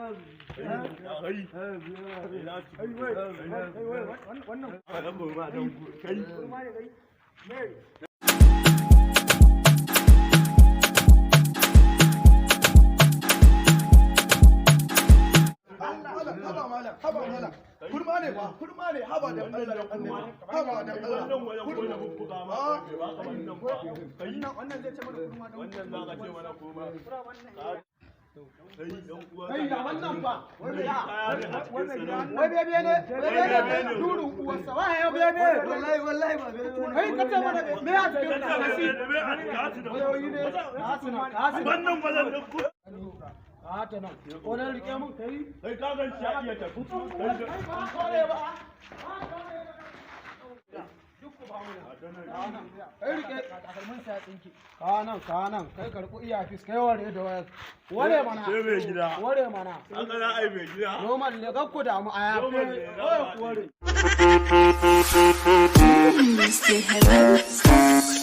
Kai. Kai, wai, kai, wai, wannan Kai. Kurma ne kai. Me? Malam, haba malam, haba malam. Kurma ne ba, kurma ne, haba da Allah da Annabi. Haba da Allah. Wannan wajen ko na bubbuga ma karfe ba ka wannan ba. Kai. Wannan zai ce mana kurma dan Wannan za ka ce mana kurma. Kai dan uwa. Kai, ya wannan ba? Kaya ne a cikin sanan. Wai bebe ne, wai bebe ne, durun uwarsa, wai ya bebe. Wallahi, wallahi ba bebe ne. Kai, ka ce mana me a cikin kasi? Wayoyi ne, kasina, kasina. Wannan ba zan dauko. Ka ta nan. Ko dan rike mun kai. Kai, ka gan shi ya iya tafi. Kai, ba kore ba. Duk ku ba mu nan. Kai, rike takalmin sa ya tsinke. Ka nan, ka nan, kai karɓi iyafis, kai ware da wayar. Ware mana. Sai mai gida. Ware mana. Haka za a yi, mai gida. Normal ne, kar ku damu, a yafe. Normal ne, Kawai ku ware. Mr. Hello.